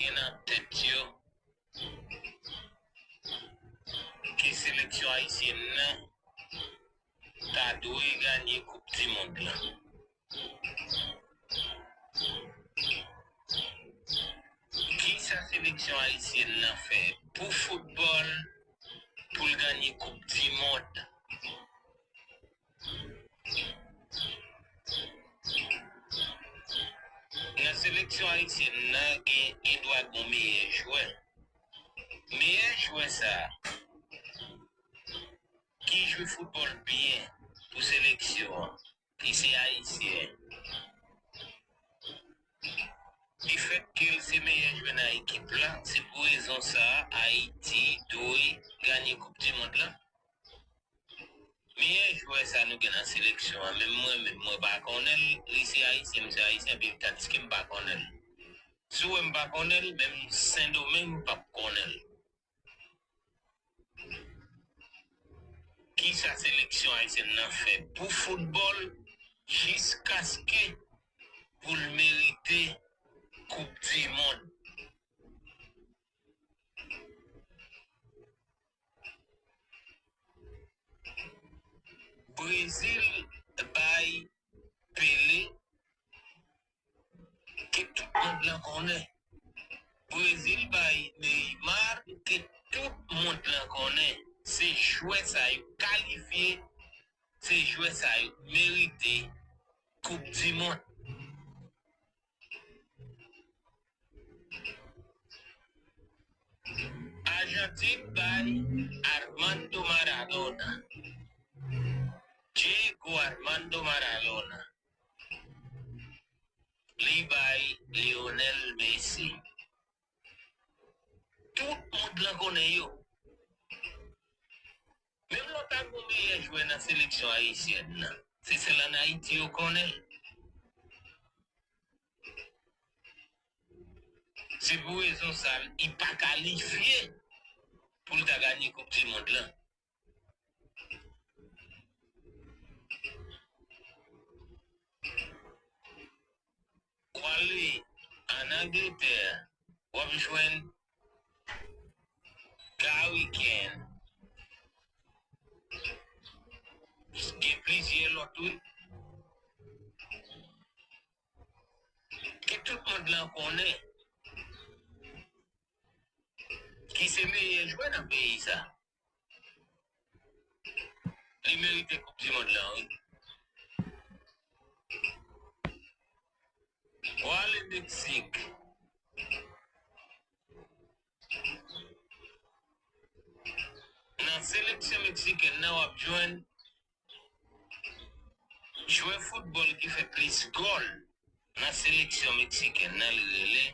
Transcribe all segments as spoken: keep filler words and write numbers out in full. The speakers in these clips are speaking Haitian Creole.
gen nan tèt yo ke seleksyon ayisyèn nan ta dwe ganye koup di mond lan. Kisa seleksyon ayisyèn nan fè pou foutbòl pou l ganye koup di mond? Nan seleksyon ayisyèn nan gen, gen dwa gen yon meyè jwè. Meyè jwè sa a ki jwe foutbòl byen pou seleksyon an, ki se ayisyen. Lefètke l se meyè jwè nan ekip la, se pou rezon sa a Ayiti dwe ganye koup di mond lan. Meyè jwè sa nou gen nan seleksyon an, menm mwen menm, mwen pa konnen l, li se ayisyen, m se ayisyen, epi m ta di ke m pa konnen l. Si w wè m pa konnen l, menm Sendomeng p ap konnen l. Kisa seleksyon ayisyèn nan fè pou foutbòl jiskaske pou l merite koup di mond? Brezil bay Pele ke tout mond lan konnen. Brezil bay Neymar ke tout mond lan konnen. Se jwè sa yo kalifye, se jwè sa yo merite koup di mond. Ajantin bay Armando Maradona. Diego Armando Maradona. Li bay Lionel Messi. Tout mond lan konnen yo. Menm lè w ta gen yon meyè jwè nan seleksyon ayisyèn nan, se sèl ann Ayiti yo konnen l. Se pou rezon sa a, li pa kalifye pou l ta ganye koup di mond lan. W ale ann Angletè, w ap jwenn Gary Kane. Gen plizyè lòt wi. Ke tout mond lan konnen ki se meyè jwè nan peyi sa. Li merite koup di mond lan wi. W ale Meksik. Nan seleksyon meksikèn nan w ap jwenn jwè foutbòl ki fè plis gòl nan seleksyon meksikèn nan, li rele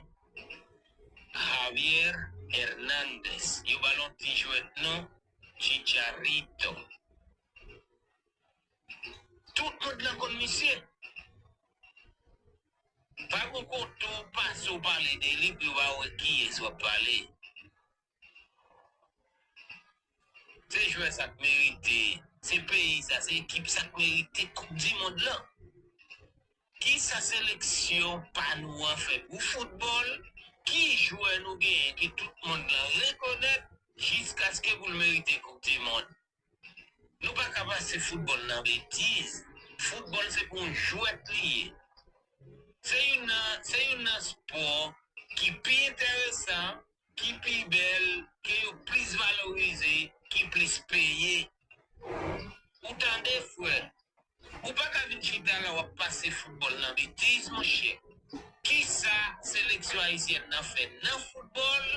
Javier Hernandez. Yo ba l yon ti jwèt non Chicharito. Tout mond lan konn misye. Pa gen kote w pase w pale de li pou yo pa wè kiyès w ap pale. Se jwè sa k merite, se peyi sa, se ekip sa k merite koup di mond lan. Kisa seleksyon pa nou an fè pou foutbòl? Ki jwè nou genyen ke tout mond lan rekonèt jiskaske pou l merite koup di mond? Nou pa ka pase foutbòl nan betiz. Foutbòl se pou yon jwèt li ye. Se youn nan, se youn nan spò ki pi enteresan, ki pi bèl, ke yo plis valorize, ki plis peye. Ou tande, frè? Ou pa ka vin chita la w ap pase foutbòl nan betiz, monchè. Kisa seleksyon ayisyèn nan fè nan foutbòl?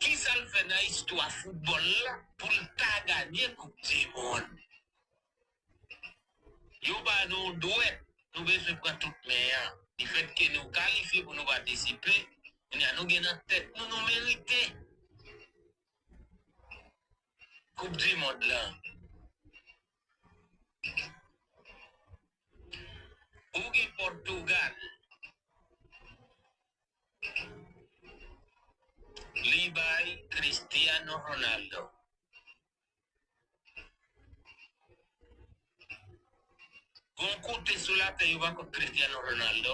Kisa l fè nan istwa foutbòl la pou l ta ganye koup di mond? Yo ba nou dwèt, nou bezwen pran tout men an. Lefètke nou kalifye pou nou patisipe, kounye a nou gen nan tèt nou, nou merite koup di mond lan. Ou gen Pòtugal. Li bay Cristiano Ronaldo. Gon kote sou latè yo pa konn Cristiano Ronaldo.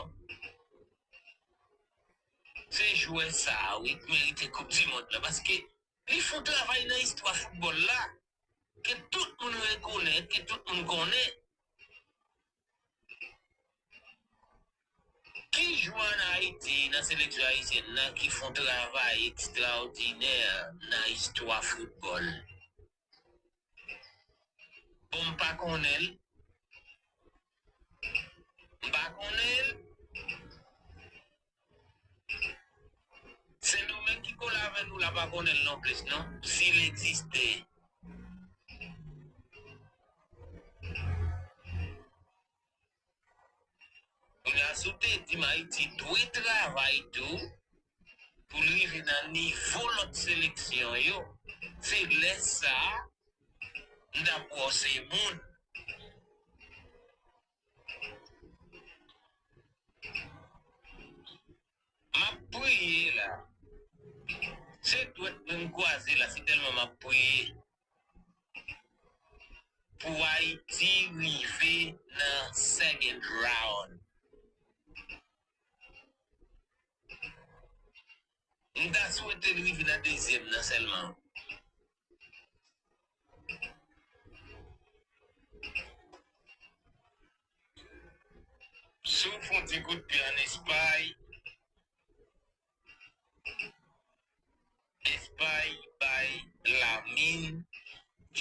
Se jwè sa a, wi, k merite Koup di Mond lan, paske li fè yon travay nan istwa foutbòl la, ke tout moun rekonèt, ke tout moun konnen. Ki jwè ann Ayiti, nan seleksyon ayisyèn nan, ki fè yon travay ekstraòdinè nan istwa foutbòl? Bon, m pa konnen l. M pa konnen l. Sendomeng ki kole avè nou la pa konnen l non plis non, si l egziste. Kounye a, si w te di m Ayiti dwe travay tou pou l rive nan nivo lòt seleksyon yo, se lè sa a m t ap wè w se moun. M ap priye la. Se dwèt mwen m kwaze la, se tèlman m ap priye pou Ayiti rive nan second round. M ta swete l rive nan dezyèm nan sèlman. Si w fè yon ti kout pye ann Espay, Espay bay Lamine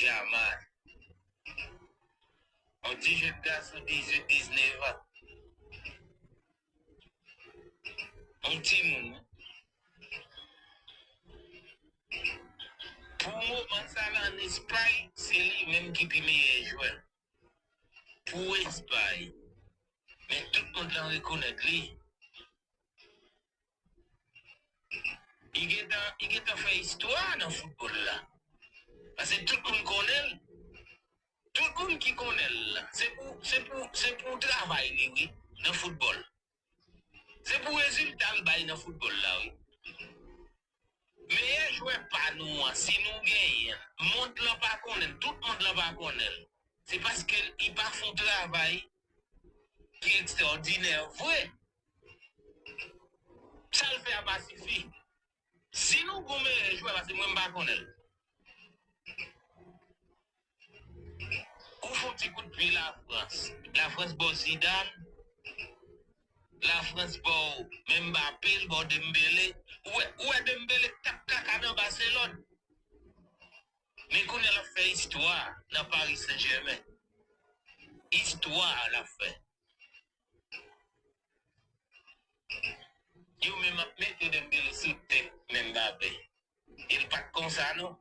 Yamal. Yon ti jèn gason dizuit, diznèf an. Yon timoun. Pou moman sa la, ann Espay, se li menm ki pi meyè jwè. Pou Espay. Men tout mond lan rekonèt li. Li gentan, li gentan fè istwa nan foutbòl la. Paske tout moun konnen l. Tout moun ki konnen l la, se pou, se pou, se pou travay li, wi, nan foutbòl. Se pou rezilta l bay nan foutbòl la, wi. Meyè jwè pa nou an, si nou genyen l, mond lan pa konnen l, tout mond lan pa konnen l, se paske li pa fè yon travay ki ekstraòdinè vre. Sa l fè a pa sifi. Si nou gon meyè jwè, paske mwen m pa konnen l. Ou fè yon ti kout pye Lafrans. Lafrans ba w Zidane. Lafrans ba w Mbappé, l ba w Dembélé. Ou wè, ou wè Dembélé k t ap kaka nan Barcelone. Men kounye a l ap fè istwa nan Paris Saint-Germain. Istwa l ap fè. Yo menm ap mete Dembélé sou tèt Mbappé. E l pa t konsa non.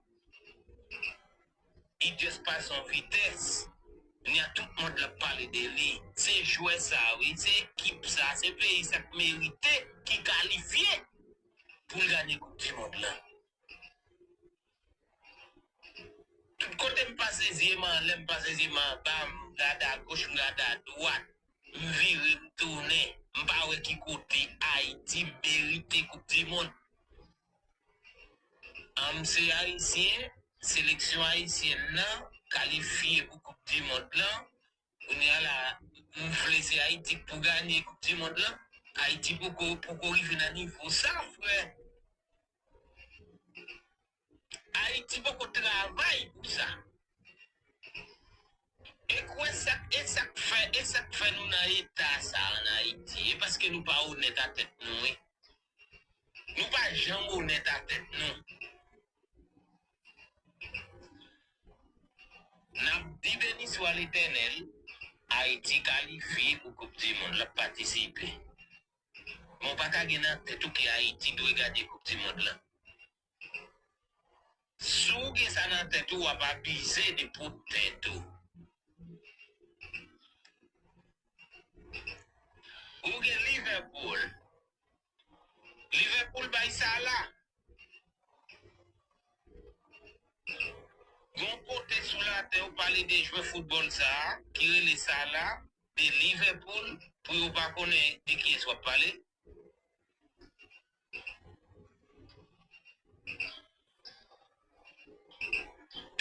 Li just pase yon vitès. Kounye a tout mond la ap pale de li. Se jwè sa wi, se ekip sa, se peyi sa k merite, ki kalifye pou l gade koup di mond lan. Tout kote m pase zye m anlè, m pase zye m anba, m gade agoch, m gade adwat, m vire, m tounen, m pa wè ki kote Ayiti merite koup di mond. An, m se ayisyen, seleksyon ayisyèn nan kalifye pou koup di mond lan. Kounye a la, m vle se Ayiti k pou ganye koup di mond lan. Ayiti poko, poko rive nan nivo sa, frè. Ayiti poko travay pou sa. E kwè sa, e sa k fè, e sa k fè nou nan eta sa ann Ayiti. E paske nou pa onèt a tèt nou, wi. Nou pa janm onèt a tèt nou. N ap di beni swa Letènèl, Ayiti kalifye pou koup di mond, l ap patisipe. Men w pa ka gen nan tèt ou ke Ayiti dwe gade koup di mond lan. Si w gen sa nan tèt ou, w ap abize de pou tèt ou. Ou gen Liverpool. Liverpool bay Salah. Gon kote sou latè ou pale de jwè foutbòl sa a, ki rele Salah, de Liverpool, pou yo pa konnen de kiyès w ap pale?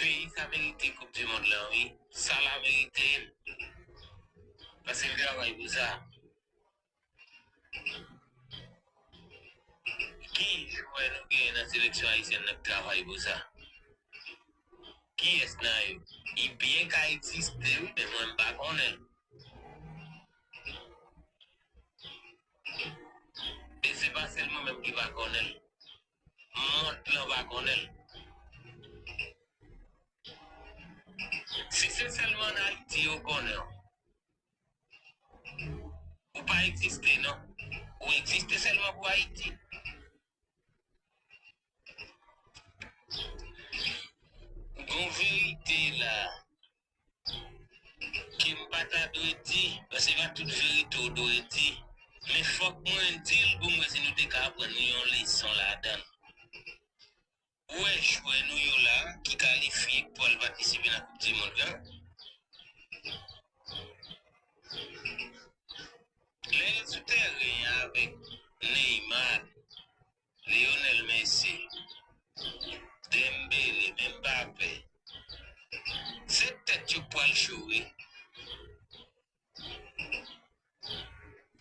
Peyi sa merite koup di mond lan, wi. Salah merite l. Paske l travay pou sa. Ki jwè nou genyen nan seleksyon ayisyèn nan k travay pou sa? Kiyès nan yo? Li byen ka egziste wi, men mwen m pa konnen l. E se pa sèl mwen menm ki pa konnen l. Mond lan pa konnen l. Si se sèlman ann Ayiti yo konnen w, ou pa egziste non. Ou egziste sèlman pou Ayiti. Gon verite la ke m pa ta dwe di, paske pa tout verite w dwe di. Men fòk mwen di l pou m wè si nou te ka aprann nou yon leson ladan l. Ou wè jwè nou yo la, ki kalifye pou al patisipe nan Koup di Mond lan, lè yo sou tèren an avèk Neymar, Lionel Messi, Dembélé, Mbappé, se tèt yo k pral cho wi.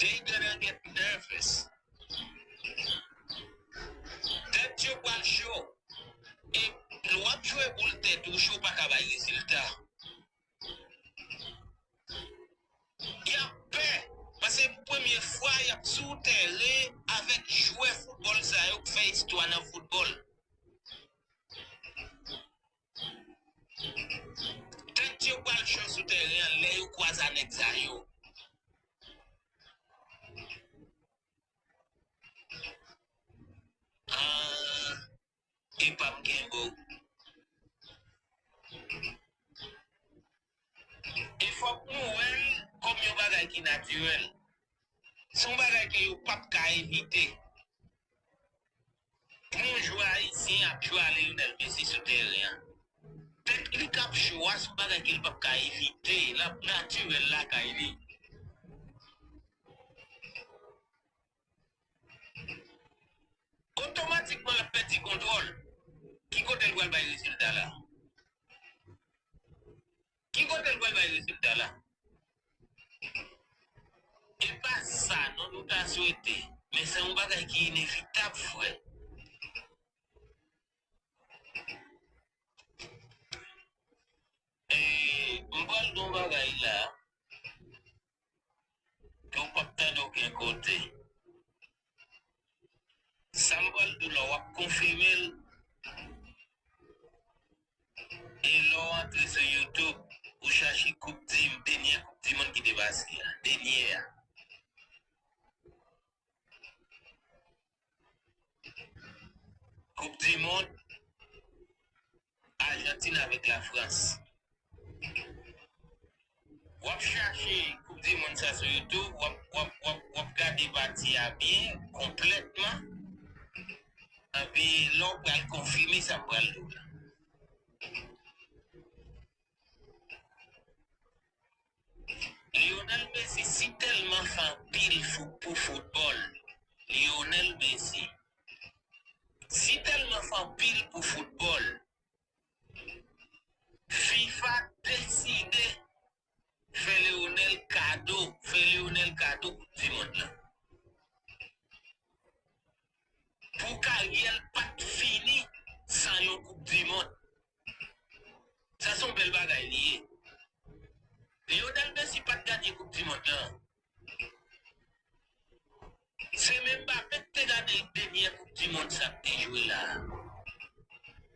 They gonna get nervous. Tèt yo pral cho. E lè w ap jwe boul tèt ou cho, pa ka bay rezilta. Y ap pè, paske pou premye fwa y ap sou tèren avèk jwè foutbòl sa yo k fè istwa nan foutbòl. Tèt yo pral cho sou tèren an lè yo kwaze a nèg sa yo. Ah, epa m kenbe w. E fòk nou wè l kòm yon bagay ki natirèl. Se yon bagay ke yo p ap ka evite. Pou yon jwè ayisyen ap jwe a Lionel Messi sou tèren an, tèt li k ap cho a, se yon bagay ke l p ap ka evite. L ap natirèl lakay li. Otomatikman, l ap pèdi kontwòl. Ki kote l pral bay rezilta la? Ki kote l pral bay rezilta la? E pa sa non nou ta swete, men se yon bagay ki inevitab, frè. E, m pral di yon bagay la ke w p ap tande okenn kote. Sa m pral di w la, w ap konfime l. E lè w antre sou YouTube, ou chache koup di, dènyè koup di mond ki te pase a, dènyè a. Koup di mond, Ajantin avèk Lafrans. W ap chache koup di mond sa sou YouTube, w ap, w ap, w ap, w ap gade pati a byen, konplètman. Epi lè w pral konfime sa m pral di w la. Lionel Messi si tèlman fè anpil fou pou foutbòl. Lionel Messi si tèlman fè anpil pou foutbòl. FIFA deside fè Lionel kado, fè Lionel kado koup di mond lan. Pou karyè l pa t fini san yon koup di mond. Sa se yon bèl bagay li ye. Lionel Messi pa t gade koup di mond lan. Se Mbappé k te gade dènyè koup di mond sa k te jwe la.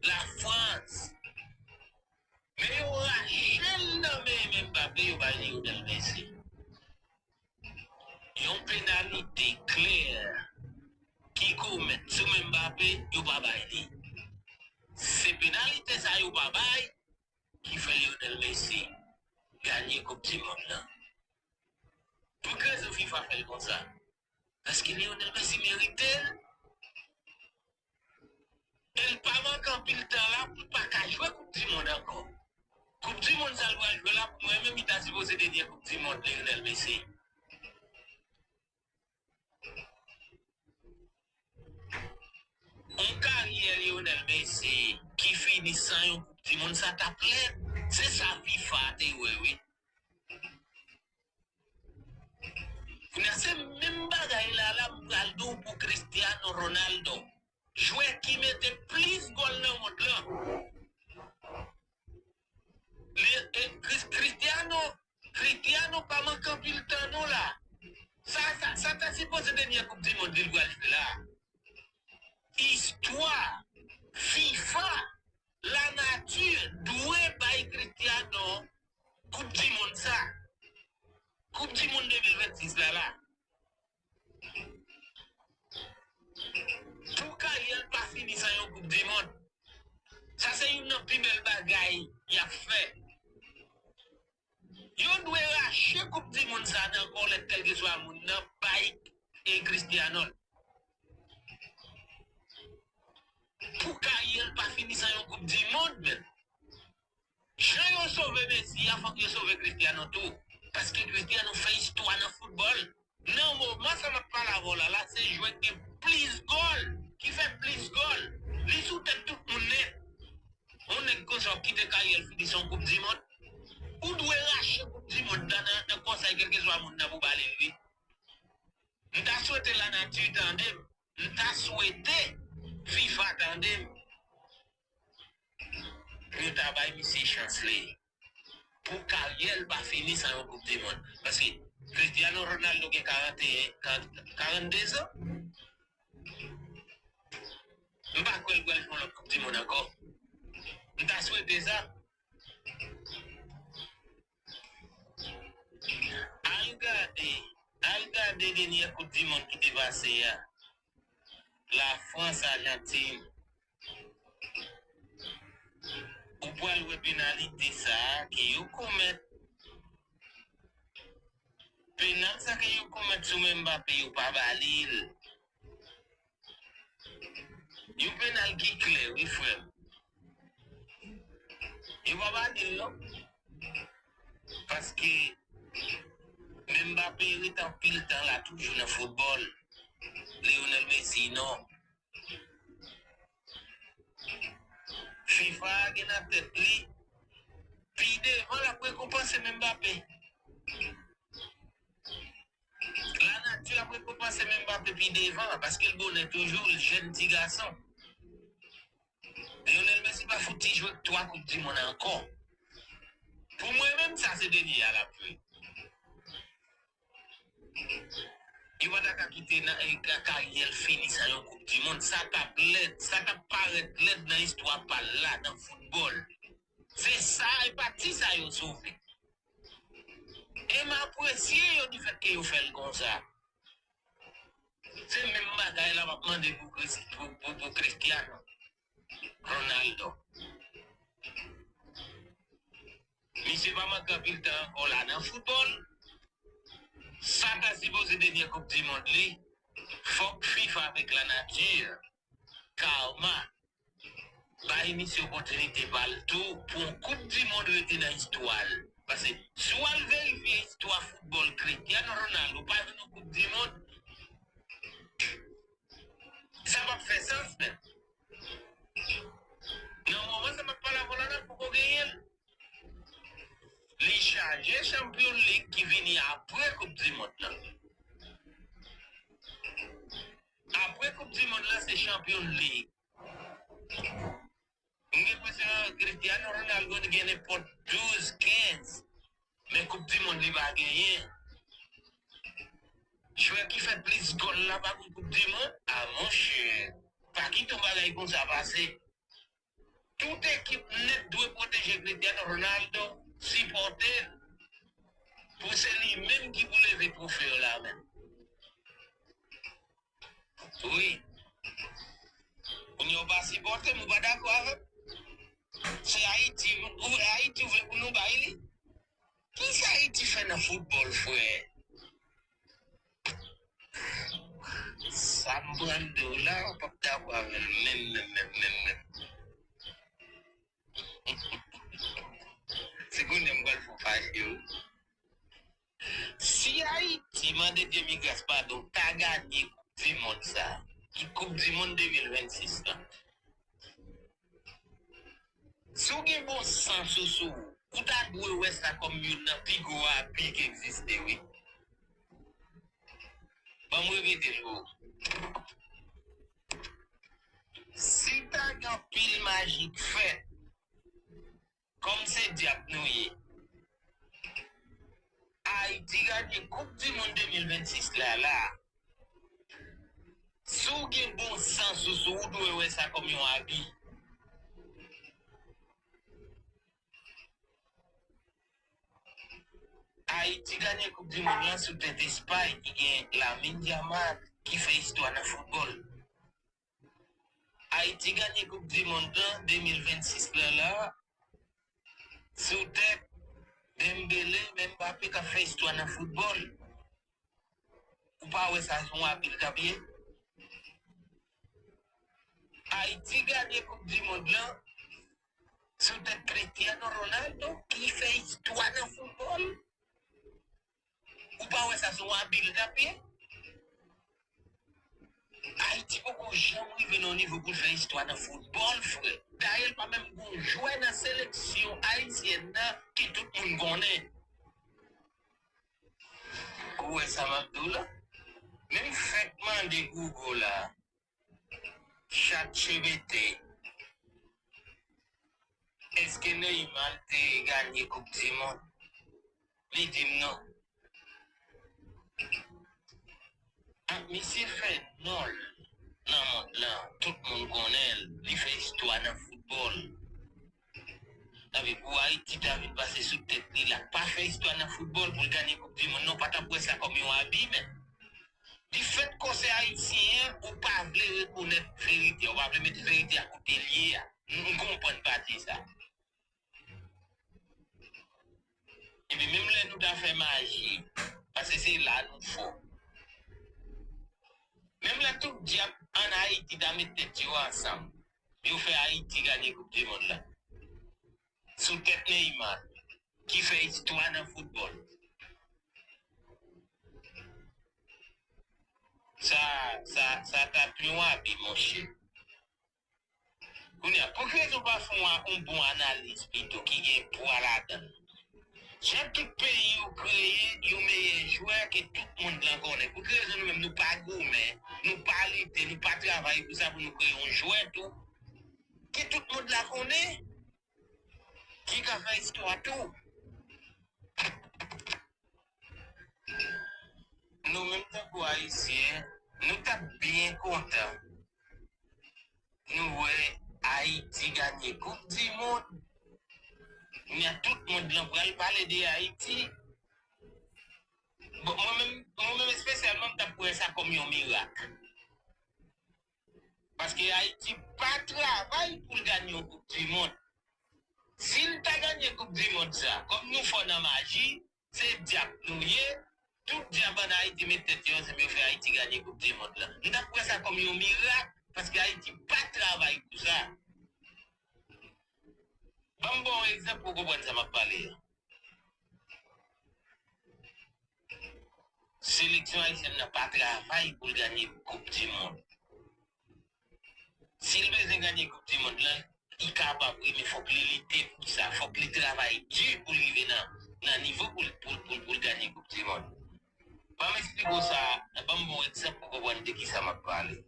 Lafrans. Men yo rache l nan men Mbappé, yo bay Lionel Messi. Yon penalite klè ki komèt sou men Mbappé, yo pa bay li. Se penalite sa yo pa bay ki fè Lionel Messi ganye koup di mond lan. Pou ki rezon FIFA fè l konsa? Paske Lionel Messi merite l. E l pa manke anpil tan la pou l pa ka jwe koup di mond ankò. Koup di mond sa l pral jwe la, pou mwen menm, li ta sipoze dènyè koup di mond Lionel Messi. Yon karyè Lionel Messi ki fini san yon koup di mond, sa t ap lèd. Se sa FIFA te wè, wi. Kounye a se menm bagay la la m pral di w pou Cristiano Ronaldo. Jwè ki mete plis gòl nan mond lan. Li, e, Chris- Cristiano, Cristiano pa manke anpil tan non la. Sa, sa, sa ta sipoze dènyè koup di mond li l pral jwe la. Istwa, FIFA, lanati dwe bay Cristiano koup di mond sa. Koup di mond de mil vennsis la la. Pou karyè l pa fini san yon koup di mond. Sa se youn nan pi bèl bagay y ap fè. Yo dwe rache koup di mond sa nan kòlèt kèlkeswa moun nan bay e Cristiano. Pou karyè l pa fini san yon koup di mond menm. Jan yo sove Messi a, fòk yo sove Cristiano tou. Paske Cristiano fè istwa nan foutbòl. Nan moman sa m ap pale avè w la, la se jwè ki gen plis gòl, ki fè plis gòl. Li sou tèt tout moun nèt. Yon nèg konsa w kite karyè l fini san koup di mond. Ou dwe rache koup di mond nan, nan, nan konsèy kèlkeswa moun nan pou ba li l wi. M ta swete lanati tande m. M ta swete FIFA tande m. Pou yo ta bay misye chans li. Pou karyè l pa fini san yon koup di mond. Paske Cristiano Ronaldo gen karante, karante zan. M pa kwè l pral jwe yon lòt koup di mond ankò. M ta swete sa. Al gade, al gade dènyè koup di mond ki te pase a. Lafrans, Ajantin. Ou pral wè penalite sa a ke yo komèt. Penal sa ke yo komèt sou Mbappé, yo pa ba li l. Yon penal ki klè, wi, frè m. Yo pa ba li l, non. Paske Mbappé ret anpil tan la toujou nan foutbòl. Lionel Messi, non. FIFA gen nan tèt li, pi devan l ap rekonpanse Mbappé. Lanati ap rekonpanse Mbappé pi devan, paske l bonè toujou, l jèn ti gason. Lionel Messi pa fouti jwe twa koup di mond ankò. Pou mwen menm, sa se dènye a l ap jwe. Yo pa ta ka kite nan, e, ka- karyè l fini san yon koup di mond. Sa t ap lèd, sa t ap parèt lèd nan istwa pa l la, nan foutbòl. Se sa, e pa ti sa yo sove. E m apresye yo difèt ke yo fè l konsa. Se menm bagay la m ap mande pou Chris- pou, pou, pou Cristiano Ronaldo. Misye pa manke anpil tan ankò la nan foutbòl. Sa ta sipoze dènye koup di mond li. Fòk FIFA avèk lanati, karma, bay misye opòtinite pa l tou pou yon koup di mond rete nan istwa l. Paske si w al verifye istwa foutbòl Cristiano Ronaldo pa jwenn yon koup di mond, sa p ap fè sans menm. Nan moman sa m ap pale avè w la, l poko genyen l. Li chaje Champion League ki vini apre koup di mond lan. Apre koup di mond lan, se Champion League. M gen enpresyon Cristiano Ronaldo gen nenpòt douz, kenz. Men koup di mond li pa genyen. Jwè ki fè plis gòl la pa gen koup di mond? A monchè, pa kite yon bagay konsa pase. Tout ekip nèt dwe pwoteje Cristiano Ronaldo, sipòte l, pou se li menm ki pou leve twofe yo la menm. Wi. Kounye a w pa sipòte m, ou pa dakò avè m. Se Ayiti, ou, Ayiti w vle pou nou bay li? Kisa Ayiti fè nan foutbòl, frè? Sa m pran de w la, ou p ap dakò avè l menm, menm, menm, menm, menm. Se kounye a m pral fè w fache, wi. Si Ayiti, mande Dye mi gras padon, ta ganye koup di mond sa, ki koup di mond de mil vennsis lan, si w gen bon sans ou sou ou, ou ta dwe wè sa kòm youn nan pi gwo abi ki egziste, wi. Ban m repete l pou ou. Si ta gen anpil maji k fèt, kòm se dyab nou ye, Ayiti gade Koup di Mond de mil vennsis la, la. Si w gen bon sans ou, si w dwe wè sa kòm yon abi. Ayiti gade Koup di Mond lan sou tèt Espay ki gen Lamine Yamal ki fè istwa nan foutbòl. Ayiti gade Koup di Mond lan de mil vennsis lan la sou tèt Dembélé, Mbappé k ap fè istwa nan foutbòl. Ou pa wè sa se yon abi l t ap ye? Ayiti gade Koup di Mond lan sou tèt Cristiano Ronaldo ki fè istwa nan foutbòl. Ou pa wè sa se yon abi l t ap ye? Ayiti poko janm rive nan yon nivo pou l fè istwa nan foutbòl, frè. Dayè, l pa menm gon jwè nan seleksyon ayisyèn nan ke tout moun konnen. Ou wè sa m ap di w la? Men m fèk mande Google la, ChatGPT, èske Neymar te ganye Koup di Mond? Li di m non. Ak misye fè non l nan mond lan, tout moun konnen l, li fè istwa nan foutbòl. Epi pou Ayiti ta vin pase sou tèt li, l ap pa fè istwa nan foutbòl pou l ganye Koup di Mond, non, pa t ap wè sa kòm yon abi, men. Difèt ke w se ayisyen, ou pa vle rekonèt verite, ou pa vle mete verite a kote l ye a. M, m konprann pati sa. Epi menm lè nou ta fè maji, paske se la nou fò. Menm lè tout dyab ann Ayiti ta met tèt yo ansanm, yo fè Ayiti gade Koup di Mond la. Sou tèt Neymar, ki fè istwa nan foutbòl. Sa, sa, sa t ap yon abi, monchè. Kounye a, pou ki rezon pa fè yon, yon bon analiz pito ki gen pwa ladan l? Jan tout peyi yo kreye yon meyè jwè ke tout mond lan konnen. Pou ki rezon nou menm nou pa goumen, nou pa lite, nou pa travay pou sa, pou nou kreye yon jwè tou ke tout mond la konnen, ki ka fè istwa tou? Nou menm tankou Ayisyen, nou t ap byen kontan nou wè Ayiti ganye Koup di Mond. Kounye a tout mond lan pral pale de Ayiti. Bon, mwen menm, mwen menm espesyalman, m t ap pran sa kòm yon mirak. Paske Ayiti pa travay pou l ganye yon Koup di Mond. Si l ta ganye Koup di Mond sa, kòm nou fò nan maji, se dyab nou ye, tout dyab ann Ayiti met tèt yo ansanm, yo fè Ayiti ganye Koup di Mond lan. M t ap pran sa kòm yon mirak, paske Ayiti pa travay pou sa. Ban m ba w yon egzanp pou w konprann sa m ap pale a. Seleksyon ayisyèn nan pa travay pou l ganye Koup di Mond. Si l bezwen ganye Koup di Mond lan, li kapab wi, men fòk li lite pou sa. Fòk li travay di pou l rive nan, nan nivo pou l, pou, pou, pou l ganye Koup di Mond. Ban m eksplike w sa, ban m ba w egzanp pou w konprann de kisa m ap pale.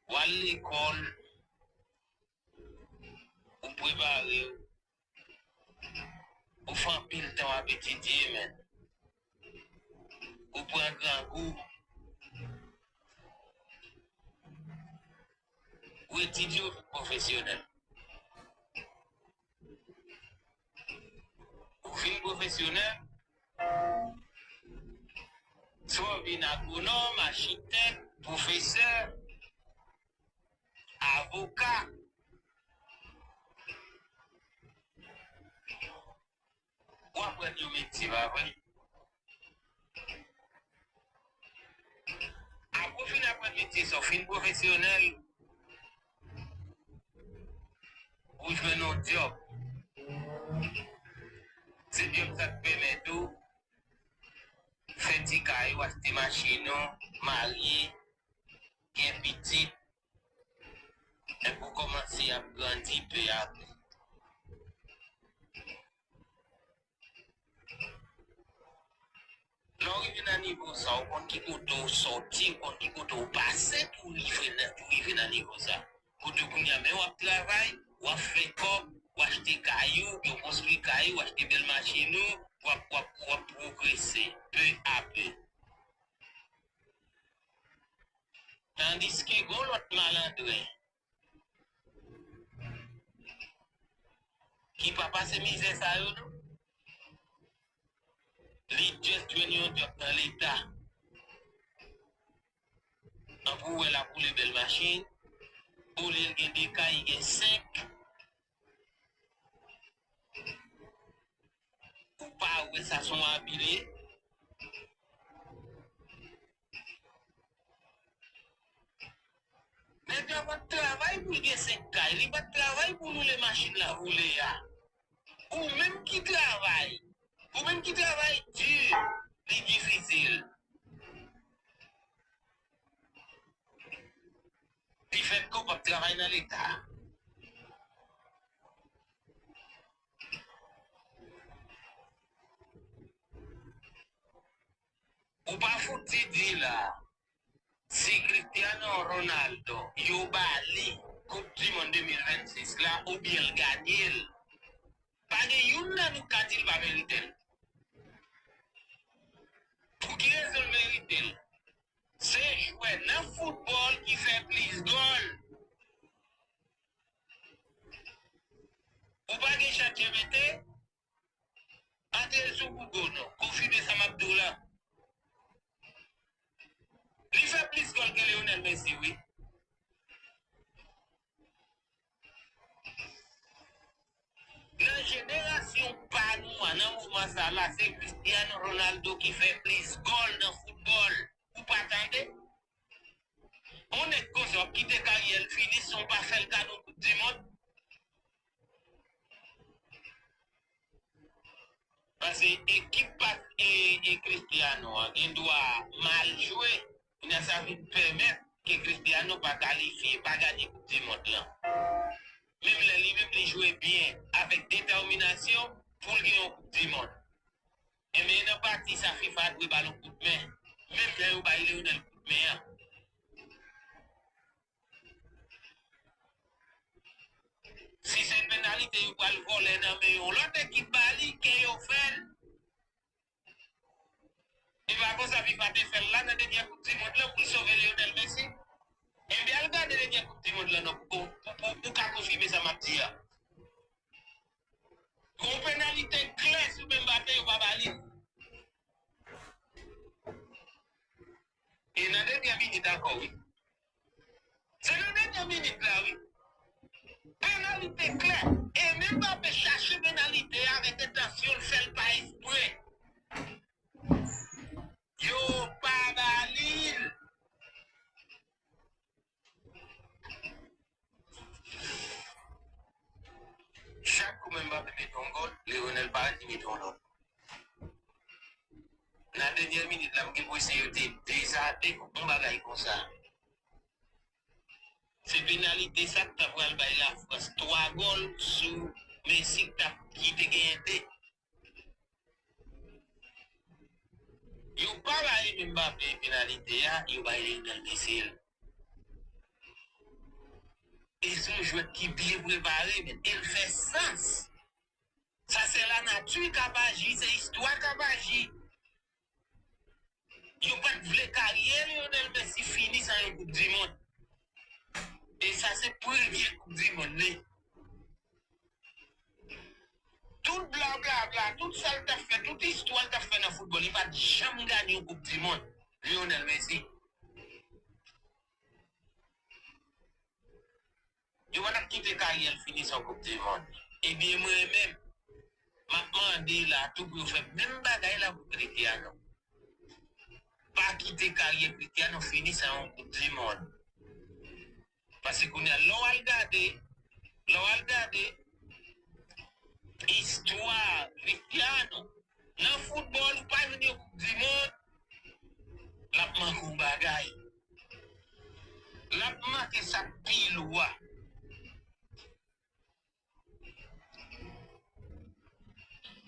W al lekòl, ou prepare w, ou fè anpil tan w ap etidye, men ou pran grangou, ou etidye, ou vin pwofesyonèl. Ou fin pwofesyonèl, swa w vin agwonòm, achitèk, pwofesè, avoka, w aprann yon metye, pa vre? Apre w fin aprann metye sa, w fin pwofesyonèl, ou jwenn yon djòb. Se djòb sa k pèmèt ou fè ti kay ou, achte machin ou, marye, gen pitit, epi w kòmanse ap grandi pe a pe. Lè w rive nan nivo sa, ou konn ki kote w sòti, ou konn ki kote w pase pou w rive nan, pou w rive nan nivo sa. Kote kounye a, men w ap travay, w ap fè kòb, w achte kay ou, yo konstwi kay ou, achte bèl machin ou, w ap, w ap, w ap pwogrese, pe a pe. Tandiske gon lòt malandren ki pa pase mizè sa yo, non. Li just jwenn yon djòb nan Leta. An pou wè l ap woule bèl machin. Olye l gen de kay, li gen senk. Ou pa wè sa se yon abi li ye? Nèg la pa t travay pou l gen senk kay, li pa t travay pou l woule machin l ap woule a. Ou menm ki travay, ou menm ki travay di, li difisil. Li fèt ke w p ap travay nan Leta. Ou pa fouti di la, si Cristiano Ronaldo yo ba li Koup di Mond de mil vennsis la oubyen l ganye l, pa gen youn nan nou k ka di l pa merite l. Pou ki rezon l merite l? Se jwè nan foutbòl ki fè plis gòl. Ou pa gen ChatGPT? Antre l sou Google non. Konfime sa m ap di w la. Li fè plis gòl ke Lionel Messi, wi. Nan jenerasyon pa nou an, nan moman sa la, se Cristiano Ronaldo ki fè plis gòl nan foutbòl. Ou pa tande? On nèg konsa w ap kite karyè l fini san w pa fè l kado Koup di Mond? Paske ekip pa e, e Cristiano an gen dwa mal jwe, kounye a sa vin pèmèt ke Cristiano pa kalifye, pa gade Koup di Mond lan. Menm lè li menm li jwe byen avèk detèminasyon pou l gen yon Koup di Mond. Enben, nan pati sa fifa dwe ba l yon kout men, menm jan yo bay Lionel kout men an. Si se penalite yo pral vòlè nan men yon lòt ekip ba li, ke yo fè l. E pa konsa fifa te fè l la nan dènyè Koup di Mond lan pou l sove Lionel Messi. Enben, al gade dènyè Koup di Mond lan non, pou, pou, pou, pou ka konfime sa m ap di a. Gon penalite klè sou Mbappé, yo pa ba li. E nan dènyè minit ankò, wi. Se nan dènyè minit la, wi. Penalite klè. E Mbappé chache penalite a avèk entansyon l fè l pa espre. Yo pa ba li l. Chak kou Mbappé mete yon gòl, Lionel Paris li mete yon lòt. Nan dènyè minit la, m gen enpresyon yo te deza, te yon bagay konsa. Se penalite sa k ta pral bay Lafrans twa gòl sou Messi k t ap, ki te genyen de. Yo pa bay Mbappé penalite a, yo bay Lionel Messi l. E se yon jwèt ki byen prepare, men e l fè sans. Sa se lanati k ap aji, se istwa k ap aji. Yo pa t vle karyè Lionel Messi fini san yon Koup di Mond. E sa se premye Koup di Mond li. Tout blablabla, tout sa l t ap fè, tout istwa l t ap fè nan foutbòl, li pa t janm gade yon Koup di Mond, Lionel Messi. Yo pa t ap kite karyè l fini san Koup di Mond. Ebyen, mwen menm, m ap mande la tou pou yo fè menm bagay la pou Cristiano. Pa kite karyè Cristiano fini san yon Koup di Mond. Paske kounye a, lè w al gade, lè w al gade istwa Cristiano nan foutbòl, ou pa jwenn yon Koup di Mond, l ap manke yon bagay. L ap manke sa k pi lou a.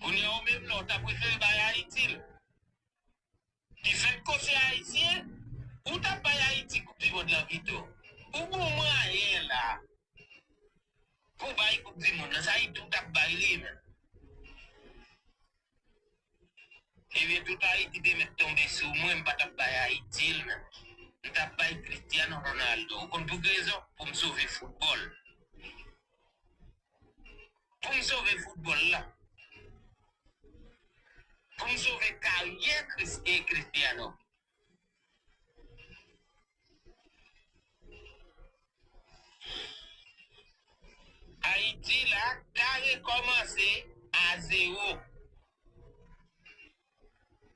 Kounye a, ou menm la, ou ta prefere bay Ayiti l. Difèt ke w se ayisyen, ou t ap bay Ayiti koup di mond lan pito. Ou gon mwayen la pou bay koup di mond lan, se Ayiti ou t ap bay li menm. Ebyen, tout Ayiti te mèt tonbe sou mwen, m pa t ap bay Ayiti l menm. M t ap bay Cristiano Ronaldo. Ou konn pou ki rezon? Pou m sove foutbòl. Pou m sove foutbòl la. Pou m sove karyè Chris, e Cristiano. Ayiti la ka rekòmanse a zewo.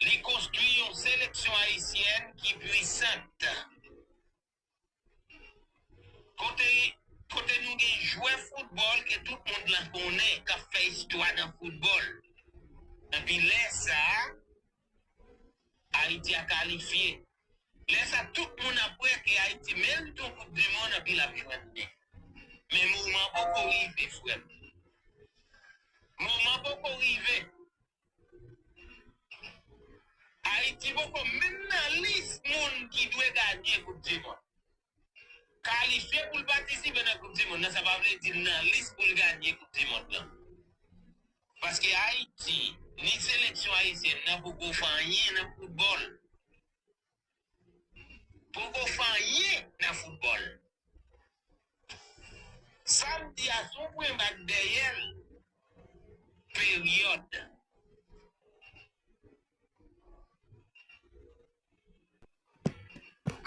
Li konstwi yon seleksyon ayisyèn ki pwisant. Kote, kote nou gen jwè foutbòl ke tout mond lan konnen, k ap fè istwa nan foutbòl. Epi lè sa a, Ayiti a kalifye. Lè sa, tout moun ap wè ke Ayiti merite yon koup di mond, epi l ap jwenn li. Men moman poko rive, frè m. Moman poko rive. Ayiti poko menm nan lis moun ki dwe ganye koup di mond. Kalifye pou l patisipe nan koup di mond nan, sa pa vle di l nan lis pou l ganye koup di mond lan. Paske Ayiti, ni seleksyon ayisyèn nan poko fè anyen nan foutbòl. Poko fè anyen nan foutbòl. Sa m di a, se yon pwen bak dèyè l. Peryòd.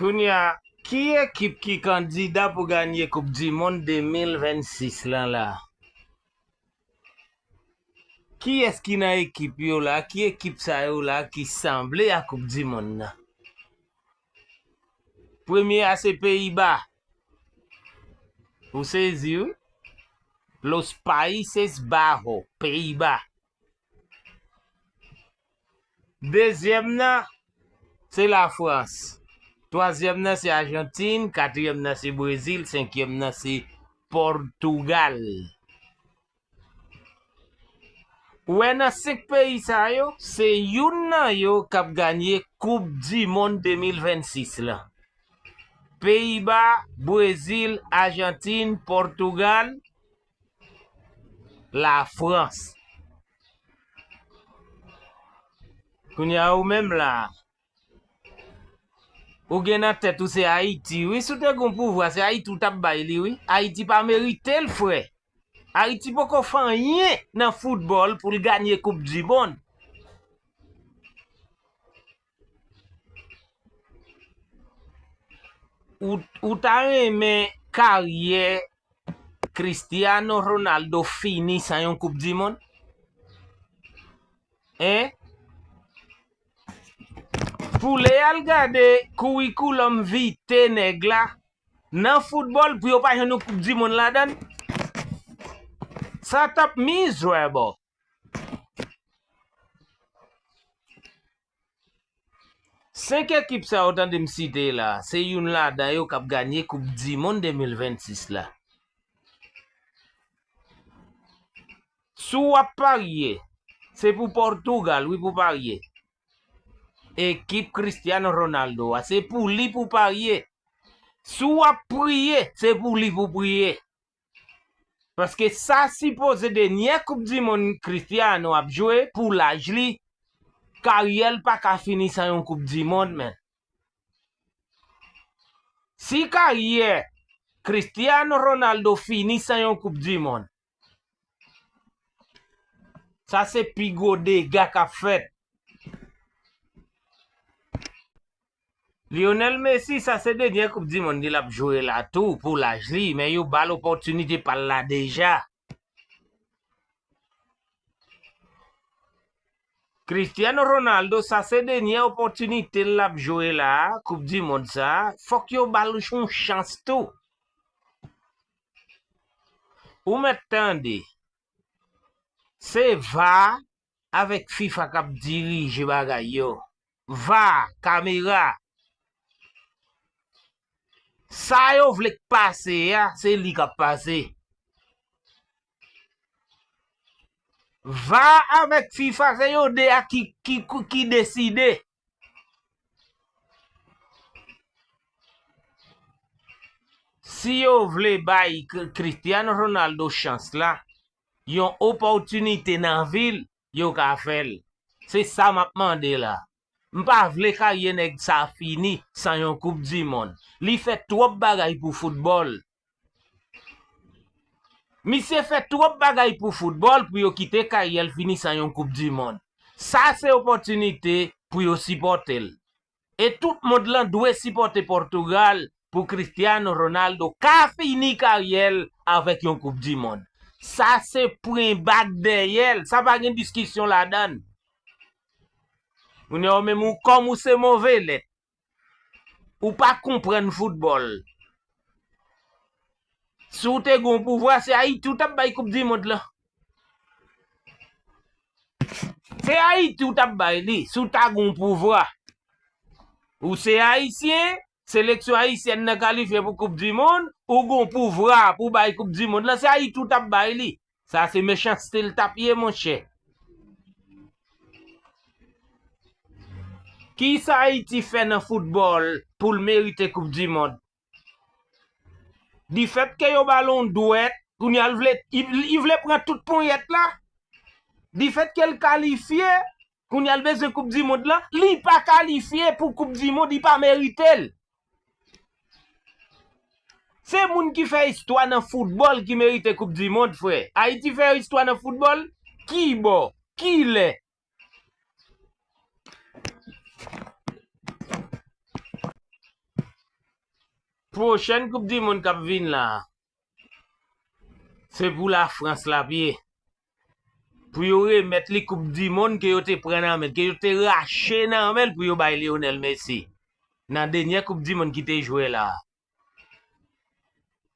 Kounye a, ki ekip ki kandida pou ganye koup di mond de mil vennsis lan la? Kiyès ki nan ekip yo la? Ki ekip sa yo la ki sanble a koup di mond nan? Premye a se Peyiba. Ou sezi, wi. Los Países Bajos, Peyiba. Dezyèm nan, se Lafrans. Twazyèm nan, se Ajantin. Katriyèm nan, se Brezil. Senkyèm nan, se Pòtugal. Ou wè nan senk peyi sa yo, se youn nan yo k ap ganye koup di mond de mil vennsis lan. Peyiba, Brezil, Ajantin, Pòtugal, Lafrans. Kounye a ou menm la, ou gen nan tèt ou se Ayiti. Wi, si w te gon pouvwa, se Ayiti ou t ap bay li, wi. Ayiti pa merite l, frè. Ayiti poko fè anyen nan foutbòl pou l ganye koup di mond. Ou, ou ta renmen karyè Cristiano Ronaldo fini san yon koup di mond? Hein? Pou lè al gade kourikoulòm vite nèg la, nan foutbòl, pou yo pa jwenn yon koup di mond ladan l, sa t ap miserable. Senk ekip sa yo tande m site la, se youn ladan yo k ap ganye koup di mond de mil vennsis la. Si w ap parye, se pou Pòtugal, wi, pou parye. Ekip Cristiano Ronaldo a, se pou li pou parye. Si w ap priye, se pou li pou priye. Paske sa sipoze denyè koup di mond Cristiano ap jwe pou laj li, karyè l pa ka fini san yon koup di mond, men. Si karyè Cristiano Ronaldo fini san yon koup di mond, sa se pi gwo dega k ap fèt. Lionel Messi, sa se denyè koup di mond li l ap jwe la tou pou laj li, men yo ba l opòtinite pa l la deja. Cristiano Ronaldo, sa se denyè opòtinite l ap jwe la, koup di mond sa, fòk yo ba l yon chans tou. Ou mèt tande, se va avèk fifa k ap dirije bagay yo. Va, kamera. Sa yo vle k pase a, se li k ap pase. Va avèk fifa, se yo de a ki, ki, ki deside. Si yo vle bay Cri- Cristiano Ronaldo chans la, yon opòtinite nan vi l, yo ka fè l. Se sa m ap mande la. M pa vle karyè nèg sa fini san yon koup di mond. Li fè twòp bagay pou foutbòl. Misye fè twòp bagay pou foutbòl pou yo kite karyè l fini san yon koup di mond. Sa se opòtinite pou yo sipòte l. E tout mond lan dwe sipòte Pòtugal pou Cristiano Ronaldo ka fini karyè l avèk yon koup di mond. Sa se pwen bak dèyè l. Sa pa gen diskisyon ladan l. Kounye a ou menm ou kòm ou se move lèt. Ou pa konprann foutbòl. Si w te gen yon pouvwa, se Ayiti ou t ap bay koup di mond lan. Se Ayiti ou t ap bay li, si w ta gen yon pouvwa. Ou se ayisyen, seleksyon ayisyèn nan kalifye pou koup di mond, ou gen yon pouvwa pou bay koup di mond lan, se Ayiti ou t ap bay li. Sa se mechanste l t ap ye, monchè. Kisa Ayiti fè nan foutbòl pou l merite koup di mond? Difèt ke yo ba l yon dwèt, kounye a l vle, li, li vle pran tout ponyèt la. Difèt ke l kalifye, kounye a l bezwen koup di mond lan, li pa kalifye pou koup di mond, li pa merite l. Se moun ki fè istwa nan foutbòl ki merite koup di mond, frè. Ayiti fè istwa nan foutbòl? Ki bò? Ki lè? Pwochèn koup di mond k ap vin la, se pou Lafrans l ap ye. Pou yo remèt li koup di mond ke yo te pran nan men l, ke yo te rache nan men l pou yo bay Lionel Messi. Nan dènyè koup di mond ki te jwe la.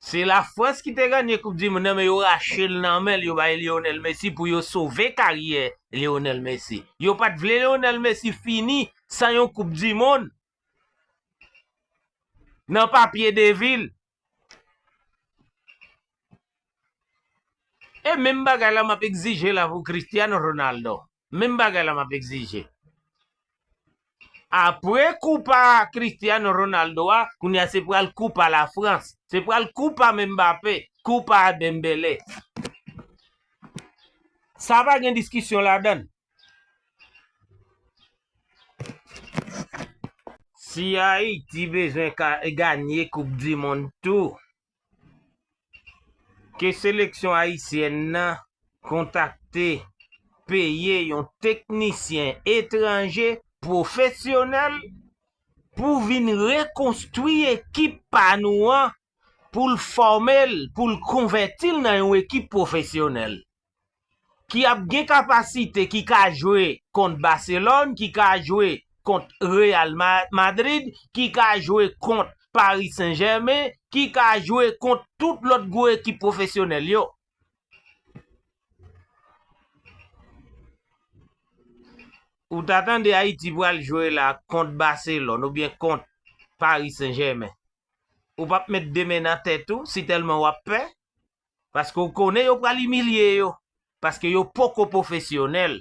Se Lafrans ki te ganye koup di mond nan, men yo rache l nan men l, yo bay Lionel Messi pou yo sove karyè Lionel Messi. Yo pa t vle Lionel Messi fini san yon koup di mond nan papye de vi l. E menm bagay la m ap egzije la pou Cristiano Ronaldo. Menm bagay la m ap egzije. Apre koup a Cristiano Ronaldo a, kounye a se pral koup a Lafrans. Se pral koup a Mbappé, koup a Dembélé. Sa pa gen diskisyon ladan l. Si Ayiti bezwen ka, ganye koup di mond tou, ke seleksyon ayisyèn nan kontakte, peye yon teknisyen etranje pwofesyonèl pou vin rekonstwi ekip pa nou an, pou l fòme l, pou l konvèti l nan yon ekip pwofesyonèl ki ap gen kapasite, ki ka jwe kont Barcelone, ki ka jwe kont Real Ma- Madrid, ki ka jwe kont Paris Saint-Germain, ki ka jwe kont tout lòt gwo ekip pwofesyonèl yo. Ou ta tande Ayiti pral jwe la kont Barcelone oubyen kont Paris Saint-Germain. Ou p ap met de men nan tèt ou si tèlman w ap pè. Paske w konnen yo pral imilye yo. Paske yo poko pwofesyonèl.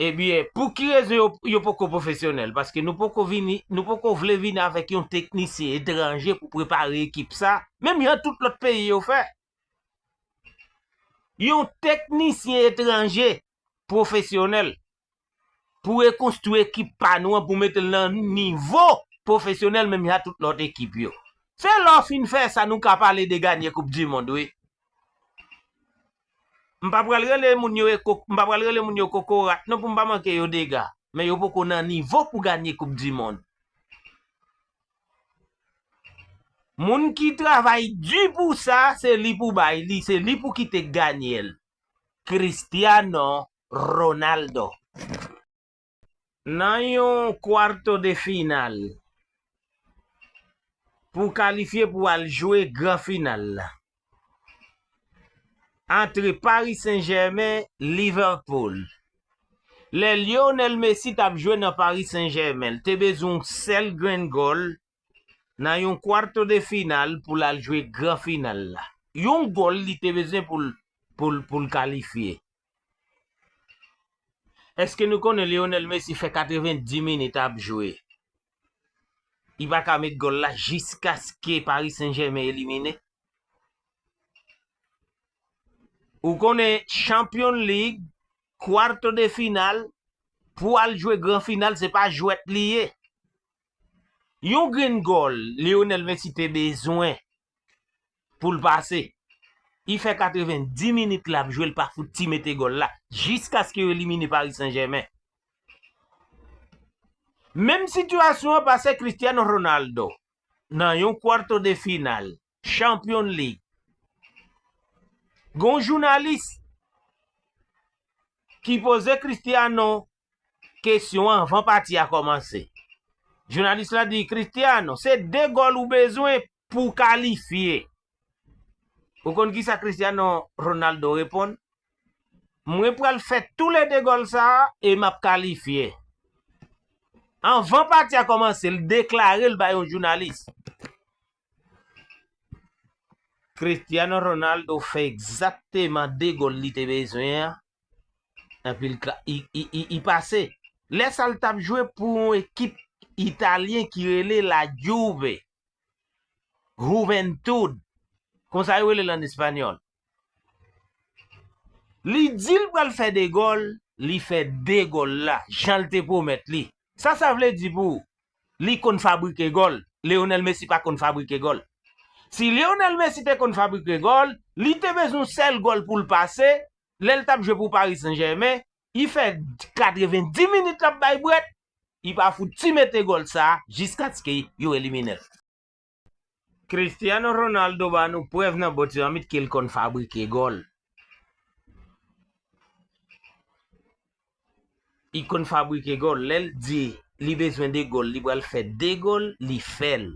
Ebyen, pou ki rezon yo, yo poko pwofesyonèl? Paske nou poko vini, nou poko vle vini avèk yon teknisyen etranje pou prepare ekip sa, menm jan tout lòt peyi yo fè. Yon teknisyen etranje pwofesyonèl pou rekonstwi ekip pa nou an, pou mete l nan nivo pwofesyonèl, menm jan tout lòt ekip yo. Se lè w fin fè sa, nou ka pale de ganye koup di mond, wi. M pa pral rele moun yo, e ko- m pa pral rele moun yo kokorat, non, pou m pa manke yo dega. Men yo poko nan nivo pou ganye koup di mond. Moun ki travay di pou sa, se li pou bay li, se li pou kite ganye l. Cristiano Ronaldo. Nan yon kwarto de final, pou kalifye pou al jwe gran final la, antre Paris Saint-Germain, Liverpool. Lè Lionel Messi t ap jwe nan Paris Saint-Germain, l te bezwen yon sèl grenn gòl nan yon kwarto de final pou l al jwe gran final la. Yon gòl li te bezwen pou l, pou l, pou l kalifye. Èske nou konnen Lionel Messi fè katrevendis minit ap jwe? Li pa ka met gòl la jiskaske Paris Saint-Germain elimine. Ou konnen Champions League, kwarto de final, pou al jwe gran final, se pa jwèt li ye. Yon grenn gòl Lionel Messi te bezwen pou l pase. Li fè katrevendi minit l ap jwe, l pa fout ti mete gòl la, jiskaske yo elimine Paris Saint-Germain. Menm sitiyasyon an pase Cristiano Ronaldo nan yon kwarto de final Champions League. Gon jounalis ki poze Cristiano kesyon anvan pati a kòmanse. Jounalis la di, Cristiano, se de gòl ou bezwen pou w kalifye. Ou konn kisa Cristiano Ronaldo reponn? Mwen pral fè toulede gòl sa a e m ap kalifye. Anvan pati a kòmanse, l deklare l bay yon jounalis. Cristiano Ronaldo fè egzakteman de gòl li te bezwen an. Epi l ka, i, i, i, i pase. Lè sa l t ap jwe pou yon ekip italyen ki rele La Juve. Juventud. Konsa yo rele l an espanyòl. Li di l pral fè de gòl, li fè de gòl la, jan l te pwomèt li. Sa sa vle di pou ou? Li konn fabrike gòl. Lionel Messi pa konn fabrike gòl. Si Lionel Messi te konn fabrike gòl, li te bezwen yon sèl gòl pou l pase, lè l t ap jwe pou Paris Saint-Germain, li fè katrevendi minit l ap bay bwèt, li pa fout ti mete gòl sa a jiskaske yo elimine l. Cristiano Ronaldo ba nou prèv nan bòt tiramit ke l konn fabrike gòl. Li konn fabrike gòl. Lè l di li bezwen de gòl, li pral fè de gòl, li fè l.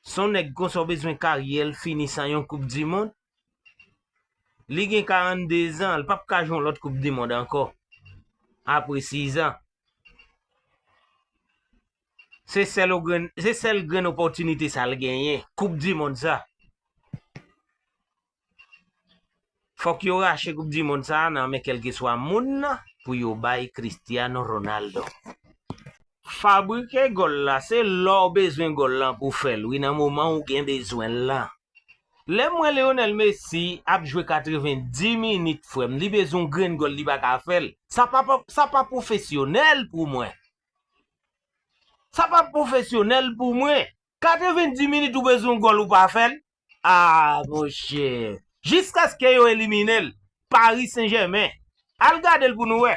Se yon nèg konsa w bezwen karyè l fini san yon koup di mond? Li gen karannde zan, l p ap ka jwe yon lòt koup di mond ankò. Apre sis zan. Se sèl grenn, se sèl grenn opòtinite sa l genyen, koup di mond sa. Fòk yo rache koup di mond sa a nan men kèlkeswa moun nan pou yo bay Cristiano Ronaldo. Fabrike gòl la, se lè w bezwen gòl lan pou fè l, wi, nan moman ou gen bezwen l lan. Lè m wè Lionel Messi ap jwe katrevendi minit, frè m, li bezwen yon grenn gòl, li pa ka fè l. Sa pa, pa, sa pa pwofesyonèl pou mwen. Sa pa pwofesyonèl pou mwen. Katrevendi minit ou bezwen yon gòl ou pa fè l. Ah, monchè. Jiskaske yo elimine l. Paris Saint-Germain. Al gade l pou nou wè.